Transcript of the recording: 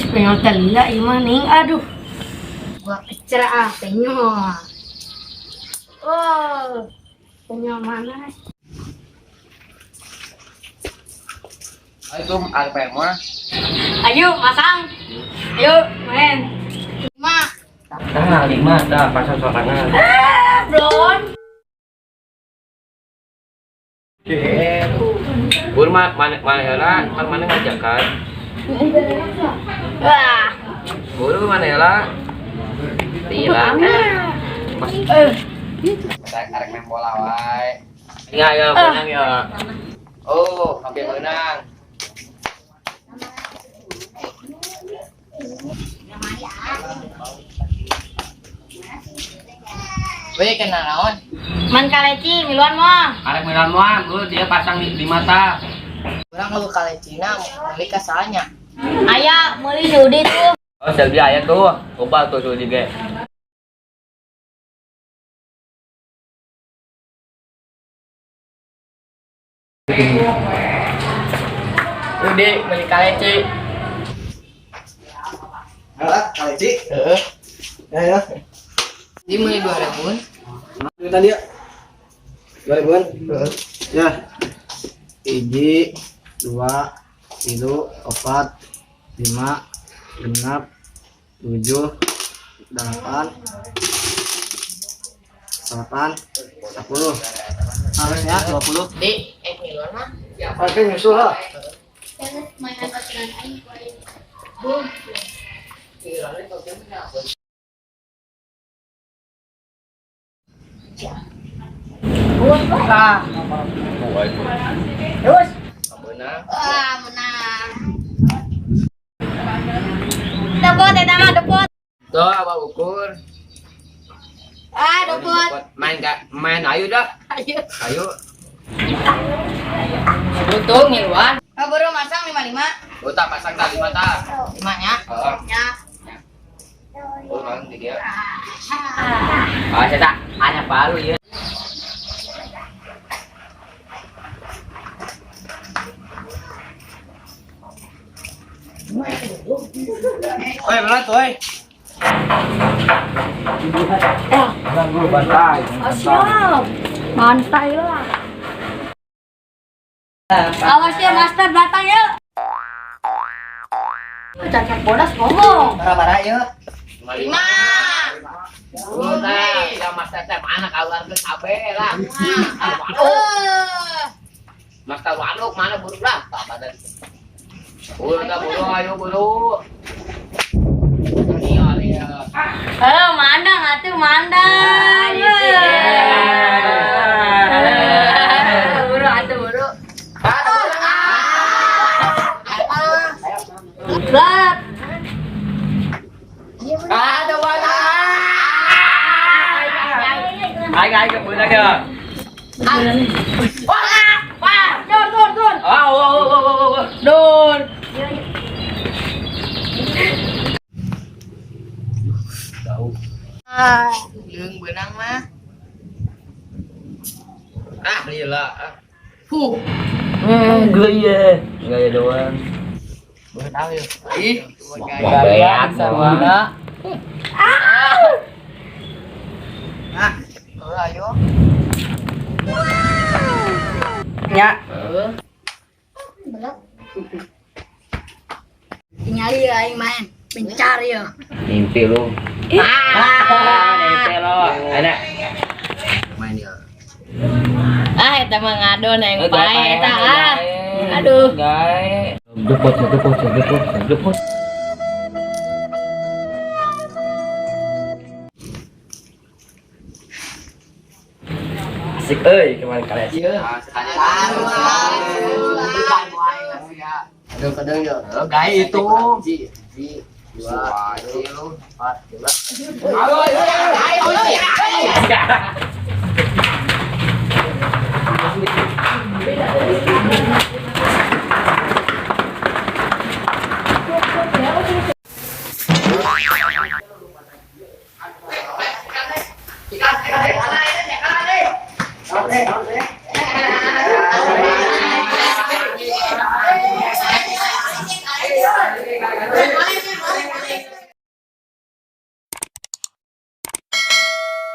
Pengen lila ieu mah ning aduh. Gua cerah ah penyol. Oh, penyol mana? Ayo ada pengen mah. Ayo masang. Ayo main. Ma, Nah, 5 dah pasang sorangan. Eh, belum. Bur mana mana heula, kan mana ngajakan. Wah. Buru mana heula? Lila. Mas Eh, arek main bola wae. Iya, ya menang ya. Oh, hampir menang. Weh kena naon? Man kaleci miluan mah. Arek menang mah, buru dia pasang di mata. Urang lu kalecina meuli ka saanya. Aya meuli si Udi tuh. Oh, Selby aya tuh. Coba tuh tuh juga. Udah meuli kaleci. Alah, kaleci. Heeh. Ya ya. Di meuli 2000. Duit tadi ya. 2000-an. Ya. 1, 2, 3, 4, 5, 6, 7, 8, 9, 10. Harusnya 20. Di, miluan mah. Oke, nyusul lah. Wah, Terus. Menang. Wah, menang. Depot eta mah depot. Tuh, apa ukur? Ah, depot. Main gak? Main ayo dah. Ayo. Ayo. Untung ngiluan. Ah, baru masang 55. Oh, tak pasang tali mata. 5 nya. Heeh. Nya. Oh, mang di dia. Ah, saya tak ada baru ya. Oi, berat oi. Ganggu bantai. Oh, siap. Bantai lah. Awas ya master datang ya. Cacat bodas ngomong. Bara-bara yuk. 5. Udah, ya Mas Teteh mana keluar ke kabeh lah. Eh. Mas tahu waduk mana buru lah. Tak badan. Buru dah buru ayo buru. Iya, iya. Eh, mandang atuh mandang. Buru atuh buru. Berat. Ada mana? Ayo ayo ke beunang ya. Wah, dur dur dur. Ah, oh oh oh oh oh. Dur. Tahu. Ah, leung beunang mah. Ah, lila. Huh. Eh, gaya. Gaya doang. Beunang yeuh. Ih, Gaya sama. Ah, ayo. Ya. Heeh. Tinggali ya aing main. Mencari ya. Mimpi lu. Ah, mimpi lu. Ada. Main ya. Ah, eta mah ngadon aing pae eta ah. Aduh. Gae. Jepot, jepot, jepot, jepot. Asik euy kemarin kalian. Iya. Aduh, kadang ya. Gae itu. 1, 2, 3, 4, 5. Ayo, ayo, ayo.